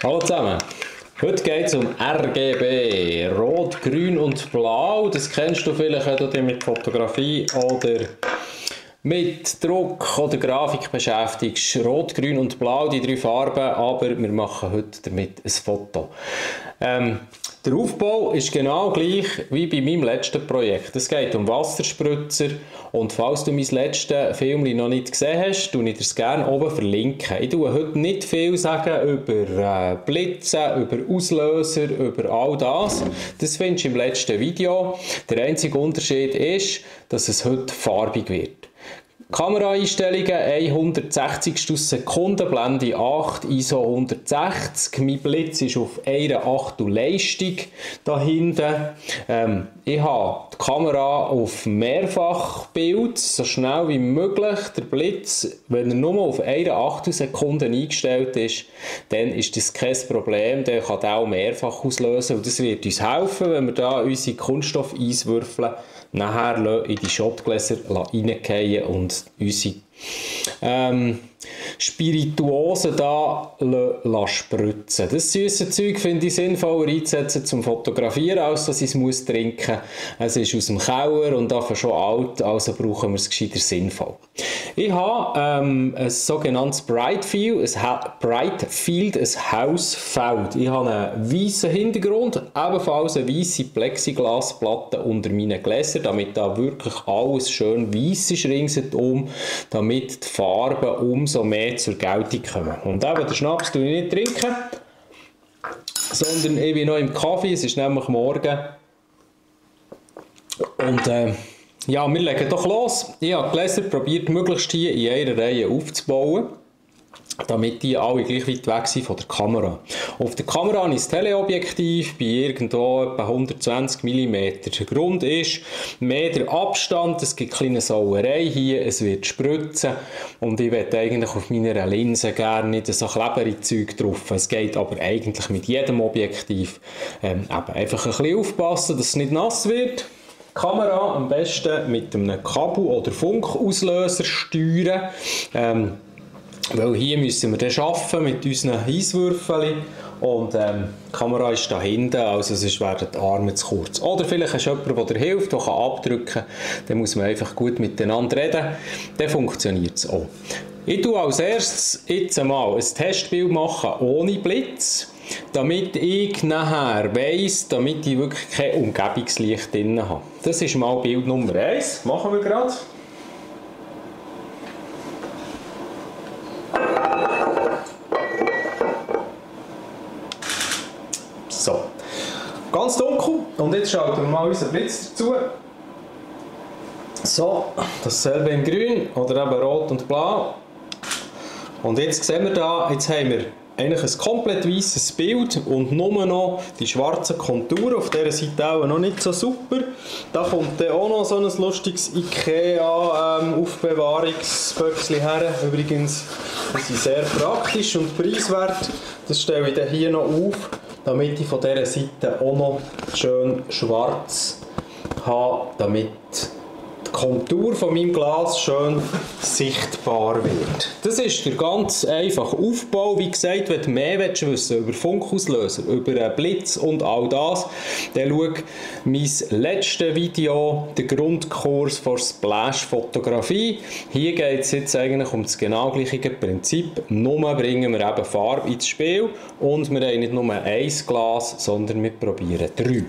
Hallo zusammen, heute geht es um RGB, Rot, Grün und Blau. Das kennst du vielleicht, wenn du dich mit Fotografie oder mit Druck oder Grafik beschäftigst. Rot, Grün und Blau, die drei Farben, aber wir machen heute damit ein Foto. Der Aufbau ist genau gleich wie bei meinem letzten Projekt. Es geht um Wasserspritzer und falls du mein letztes Film noch nicht gesehen hast, tue ich dir es gerne oben verlinken. Ich tue heute nicht viel sagen über Blitze, über Auslöser, über all das. Das findest du im letzten Video. Der einzige Unterschied ist, dass es heute farbig wird. Kameraeinstellungen 160 Sekunden, Blende 8, ISO 160. Mein Blitz ist auf 1/8 Leistung da hinten. Ich habe die Kamera auf Mehrfachbild, so schnell wie möglich. Der Blitz, wenn er nur auf 1/8 Sekunden eingestellt ist, dann ist das kein Problem. Der kann auch mehrfach auslösen und das wird uns helfen, wenn wir da unsere Kunststoff-Eiswürfel nachher in die Schottgläser reingehen und unsere Spirituosen da spritzen. Das süße Zeug finde ich sinnvoller einzusetzen zum Fotografieren, als dass ich es trinken muss. Es ist aus dem Keller und dafür schon alt, also brauchen wir es gescheiter sinnvoll. Ich habe ein sogenanntes Brightfield, ein Hausfeld. Ich habe einen weißen Hintergrund, ebenfalls eine weiße Plexiglasplatte unter meinen Gläsern, damit da wirklich alles schön weiss ist ringsherum, damit die Farben umso mehr zur Geltung kommen. Und eben, den Schnaps trinke ich nicht, sondern ich bin noch im Kaffee, es ist nämlich morgen. Und ja, wir legen doch los. Ich habe die Gläser probiert, möglichst hier in einer Reihe aufzubauen, damit die alle gleich weit weg sind von der Kamera. Auf der Kamera habe ich das Teleobjektiv bei irgendwo etwa 120 mm. Der Grund ist mehr der Abstand, es gibt eine kleine Sauerei hier, es wird spritzen und ich möchte eigentlich auf meiner Linse gerne nicht so klebrige Zeug drauf. Es geht aber eigentlich mit jedem Objektiv einfach ein bisschen aufpassen, dass es nicht nass wird. Die Kamera am besten mit einem Kabel- oder Funkauslöser steuern. Weil hier müssen wir dann arbeiten mit unseren Eiswürfeln und die Kamera ist da hinten, also sonst werden die Arme zu kurz. Oder vielleicht hast du jemanden, der dir hilft, der abdrücken kann, dann muss man einfach gut miteinander reden, dann funktioniert es auch. Ich tue als erstes jetzt einmal ein Testbild machen ohne Blitz, damit ich nachher weiss, damit ich wirklich kein Umgebungslicht drin habe. Das ist mal Bild Nummer 1, machen wir gerade. So, ganz dunkel und jetzt schalten wir mal unseren Blitz dazu. So, dasselbe in grün oder eben rot und blau. Und jetzt sehen wir da, jetzt haben wir eigentlich ein komplett weißes Bild und nur noch die schwarzen Konturen, auf dieser Seite auch noch nicht so super. Da kommt dann auch noch so ein lustiges IKEA Aufbewahrungsböckchen her. Übrigens, die sind sehr praktisch und preiswert. Das stelle ich dann hier noch auf, damit ich von dieser Seite auch noch schön schwarz habe, damit die Kontur von meinem Glas schön sichtbar wird. Das ist der ganz einfache Aufbau. Wie gesagt, wenn du mehr wissen über Funkauslöser, über einen Blitz und all das, dann schau mein letztes Video, den Grundkurs für Splash-Fotografie. Hier geht es jetzt eigentlich um das genau gleiche Prinzip. Nur bringen wir eben Farbe ins Spiel und wir haben nicht nur ein Glas, sondern wir probieren 3.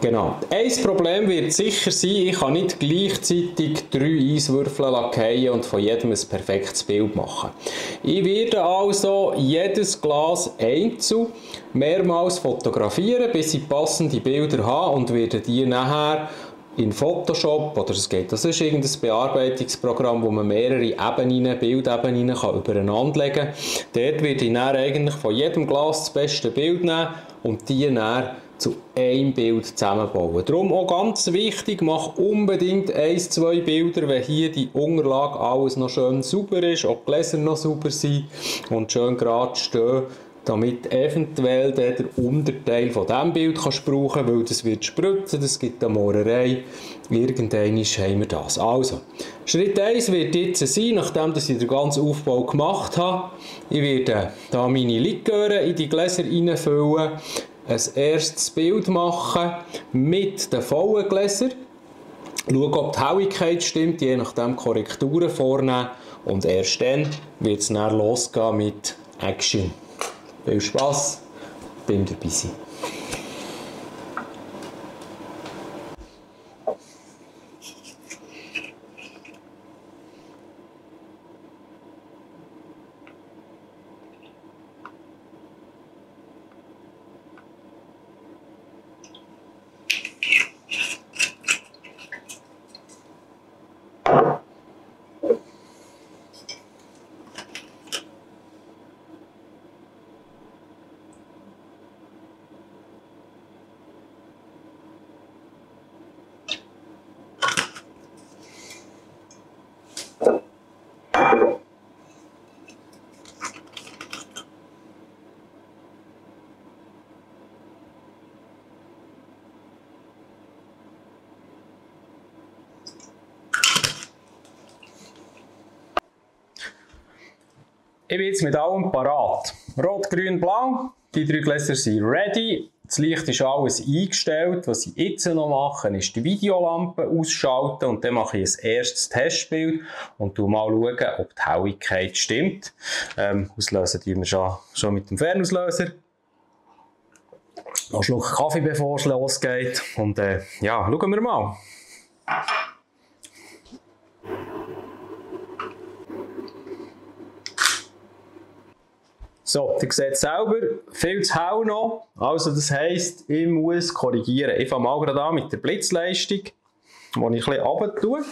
Genau. Ein Problem wird sicher sein, ich kann nicht gleichzeitig 3 Eiswürfel fallen und von jedem ein perfektes Bild machen. Ich werde also jedes Glas einzeln mehrmals fotografieren, bis ich passende Bilder habe und werde die nachher in Photoshop, oder es geht, das ist irgendein Bearbeitungsprogramm, wo man mehrere Ebenen, Bildebenen kann übereinanderlegen kann. Dort werde ich dann eigentlich von jedem Glas das beste Bild nehmen und die dann zu einem Bild zusammenbauen. Darum auch ganz wichtig, mach unbedingt 1-2 Bilder, wenn hier die Unterlage alles noch schön sauber ist, auch die Gläser noch sauber sind und schön gerade stehen. damit eventuell der Unterteil von diesem Bild kannst brauchen, weil das wird spritzen, das gibt eine Mohrerei. Irgendwann haben wir das. Also, Schritt 1 wird jetzt sein, nachdem ich den ganzen Aufbau gemacht habe, ich werde hier meine Liköre in die Gläser reinfüllen, ein erstes Bild machen mit den vollen Gläsern, schauen, ob die Helligkeit stimmt, je nachdem Korrekturen vornehmen und erst dann wird es dann losgehen mit Action. Viel Spaß beim dabei sein. Ich bin jetzt mit allem parat. Rot, Grün, Blau. Die 3 Gläser sind ready. Das Licht ist alles eingestellt. Was ich jetzt noch mache, ist die Videolampe ausschalten und dann mache ich ein erstes Testbild und schaue mal, ob die Helligkeit stimmt. Auslösen tun wir schon mit dem Fernauslöser. Noch einen Schluck Kaffee, bevor es losgeht. Und ja, schauen wir mal. So, ihr seht selber, viel zu hell noch. Also das heisst, ich muss korrigieren. Ich fange mal gerade an mit der Blitzleistung, die ich ein bisschen runter tue.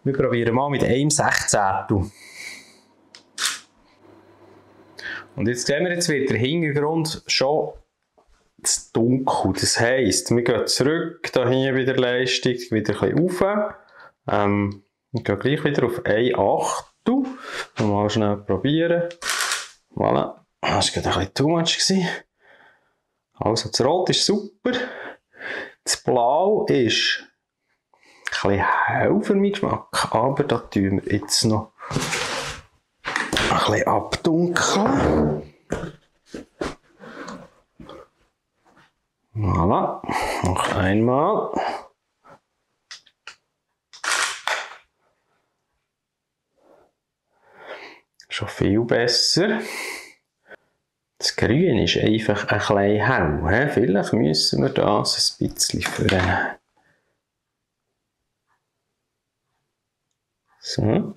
Wir probieren mal mit 1/16. Und jetzt sehen wir, jetzt wird der Hintergrund schon zu dunkel. Das heisst, wir gehen zurück hier bei der Leistung, wieder ein bisschen rauf. Ich gehe gleich wieder auf 1/8. Mal schnell probieren. Voilà. Das war gerade ein bisschen too much gewesen. Also das Rot ist super. Das Blau ist ein bisschen hell für meinen Geschmack. Aber da tun wir jetzt noch ein bisschen abdunkeln. Voilà. Noch einmal. Schon viel besser. Das Grün ist einfach ein bisschen hell. Vielleicht müssen wir das ein bisschen vornehmen. So.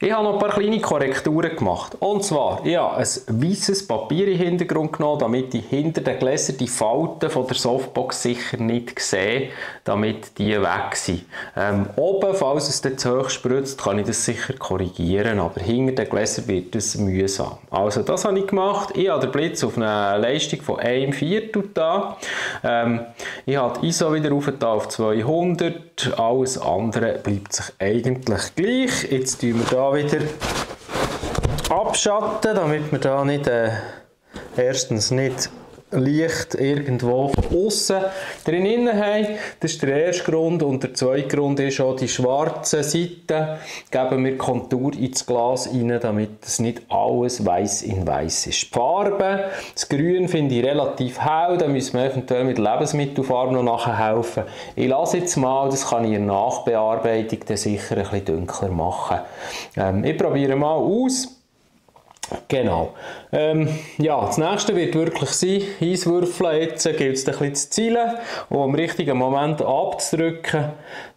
Ich habe noch ein paar kleine Korrekturen gemacht. Und zwar, ich habe ein weißes Papier im Hintergrund genommen, damit ich hinter den Gläsern die Falten von der Softbox sicher nicht sehe, damit die weg sind. Oben, falls es dann zu hoch spritzt, kann ich das sicher korrigieren, aber hinter den Gläsern wird es mühsam. Also das habe ich gemacht. Ich habe den Blitz auf eine Leistung von 1/4 da. Ich habe die ISO wieder auf 200. Alles andere bleibt sich eigentlich gleich. Jetzt tun wir da wieder abschatten, damit wir da nicht erstens nicht Licht irgendwo von außen drin haben. Das ist der erste Grund. Und der zweite Grund ist auch, die schwarzen Seiten geben wir Kontur ins Glas rein, damit es nicht alles weiß in weiß ist. Die Farbe, das Grün finde ich relativ hell, da müssen wir eventuell mit Lebensmittelfarbe noch nachhelfen. Ich lasse jetzt mal, das kann ich in der Nachbearbeitung dann sicher ein bisschen dunkler machen. Ich probiere mal aus. Genau. Ja, das nächste wird wirklich sein, Eiswürfeln. Jetzt gilt es ein bisschen zu zielen und am richtigen Moment abzudrücken,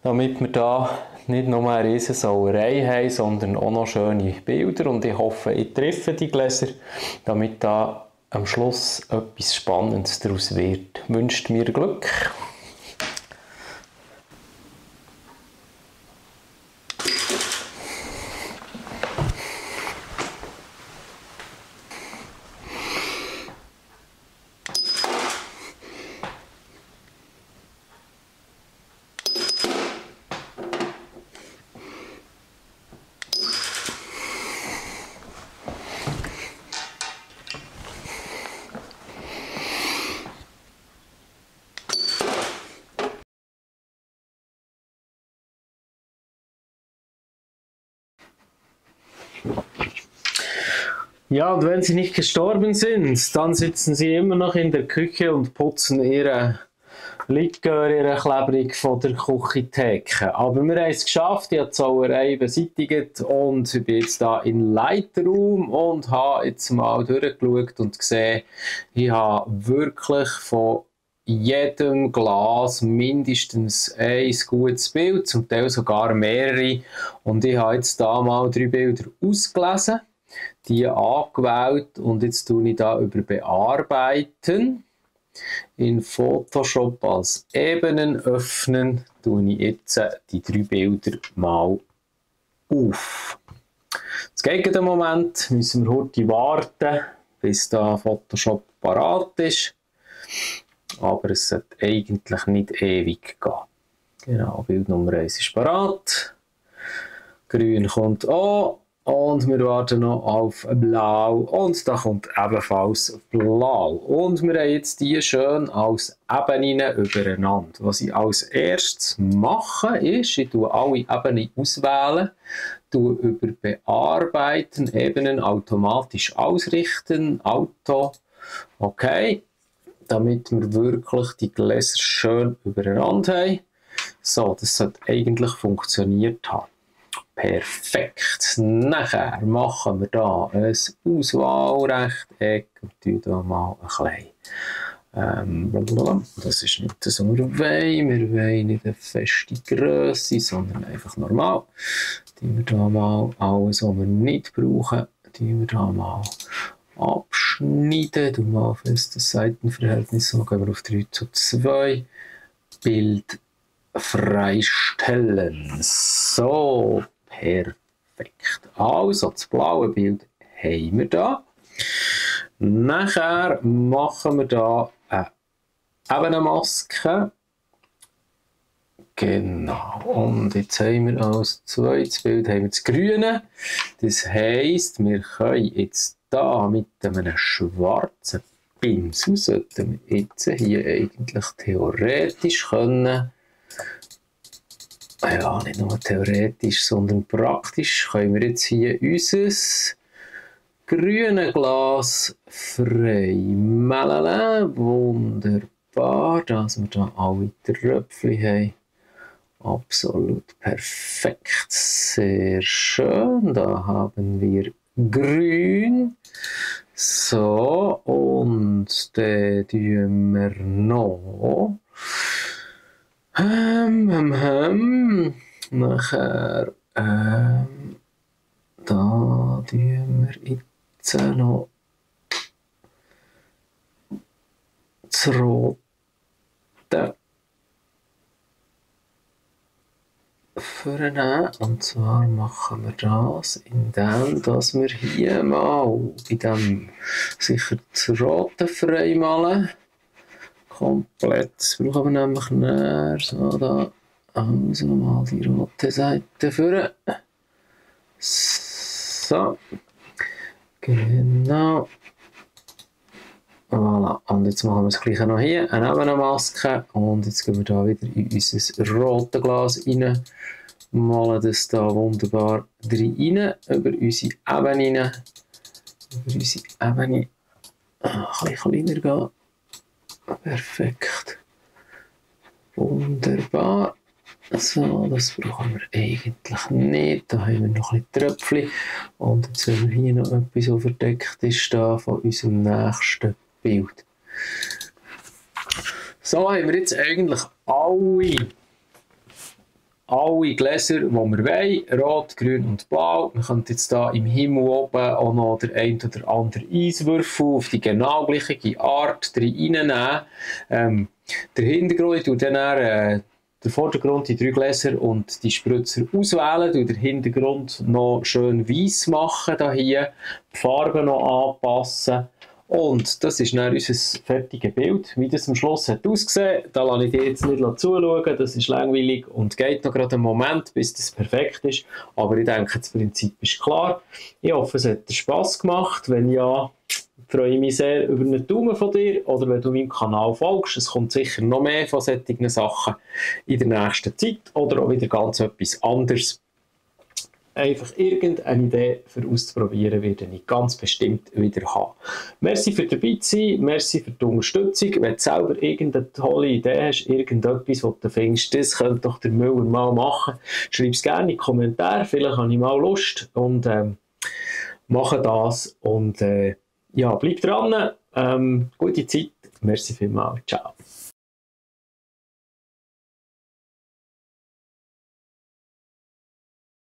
damit wir da nicht nur eine riesen Sauerei haben, sondern auch noch schöne Bilder. Und ich hoffe, ich treffe die Gläser, damit da am Schluss etwas Spannendes daraus wird. Wünscht mir Glück. Ja, und wenn sie nicht gestorben sind, dann sitzen sie immer noch in der Küche und putzen ihre Likör, ihre Klebrig von der Küchentheke. Aber wir haben es geschafft, ich habe die Sauerei beseitigt und ich bin jetzt da in Lightroom und habe jetzt mal durchgeschaut und gesehen, ich habe wirklich von jedem Glas mindestens ein gutes Bild, zum Teil sogar mehrere. Und ich habe jetzt da mal 3 Bilder ausgelesen, die angewählt und jetzt tue ich da über Bearbeiten. In Photoshop als Ebenen öffnen, tue ich jetzt die 3 Bilder mal auf. Es geht einen Moment, müssen wir heute warten, bis da Photoshop parat ist. Aber es sollte eigentlich nicht ewig gehen. Genau, Bild Nummer 1 ist parat. Grün kommt an. Und wir warten noch auf Blau und da kommt ebenfalls Blau. Und wir haben jetzt die schön als Ebenen übereinander. Was ich als erstes mache, ist, ich tue alle Ebenen auswählen, tue über Bearbeiten, Ebenen automatisch ausrichten, Auto, okay, damit wir wirklich die Gläser schön übereinander haben. So, das sollte eigentlich funktioniert haben. Perfekt. Nachher machen wir da ein Auswahlrechteck und tun da mal ein klein. Das ist nicht das, was wir wollen. Wir wollen nicht eine feste Grösse, sondern einfach normal. Tun wir da mal alles, was wir nicht brauchen, tun wir da mal abschneiden. Du mal fest das Seitenverhältnis, so gehen wir auf 3:2. Bild freistellen. So. Perfekt. Also, das blaue Bild haben wir da. Nachher machen wir da eine Maske. Genau. Und jetzt haben wir als zweites Bild haben wir das Grüne. Das heisst, wir können jetzt da mit einem schwarzen Pinsel, sollten wir jetzt hier eigentlich theoretisch können, ja, nicht nur theoretisch, sondern praktisch können wir jetzt hier unser grünes Glas frei malen. Wunderbar, dass wir da alle Tröpfchen haben. Absolut perfekt, sehr schön. Da haben wir grün. So, und dann tun wir noch nachher da tun wir jetzt noch das Rote vornehmen. Und zwar machen wir das, indem dass wir hier mal bei dem sicher das Rote freimalen. Komplett, das brauchen wir nämlich näher, so da, also mal die rote Seite führen. So, genau. Voilà, und jetzt machen wir das gleiche noch hier, eine Maske und jetzt gehen wir da wieder in unser rotes Glas rein, malen das da wunderbar rein, über unsere Ebene, ein bisschen kleiner gehen. Perfekt. Wunderbar. So, das brauchen wir eigentlich nicht. Da haben wir noch ein bisschen Tröpfchen. Und jetzt haben wir hier noch etwas, was verdeckt ist, da von unserem nächsten Bild. So haben wir jetzt eigentlich alle Gläser, die wir wollen, rot, grün und blau. Wir können jetzt hier im Himmel oben auch noch den ein oder anderen Eiswürfel auf die genau gleiche Art reinnehmen. Der Hintergrund, ich tue dann den Vordergrund, die 3 Gläser und die Spritzer auswählen, tue den Hintergrund noch schön weiss machen, da hier, die Farben noch anpassen. Und das ist dann unser fertiges Bild. Wie das am Schluss hat ausgesehen, da lasse ich dir jetzt nicht zuschauen, das ist langweilig und geht noch gerade einen Moment, bis das perfekt ist. Aber ich denke, das Prinzip ist klar. Ich hoffe, es hat dir Spass gemacht. Wenn ja, freue ich mich sehr über einen Daumen von dir oder wenn du meinem Kanal folgst. Es kommt sicher noch mehr von solchen Sachen in der nächsten Zeit oder auch wieder ganz etwas anderes. einfach irgendeine Idee für auszuprobieren, werde ich ganz bestimmt wieder haben. Merci für dabei zu sein, merci für die Unterstützung. Wenn du selber irgendeine tolle Idee hast, irgendetwas, was du findest, das könnte doch der Müller mal machen, schreib es gerne in die Kommentare, vielleicht habe ich mal Lust und mache das und ja, bleib dran, gute Zeit, merci vielmals, ciao.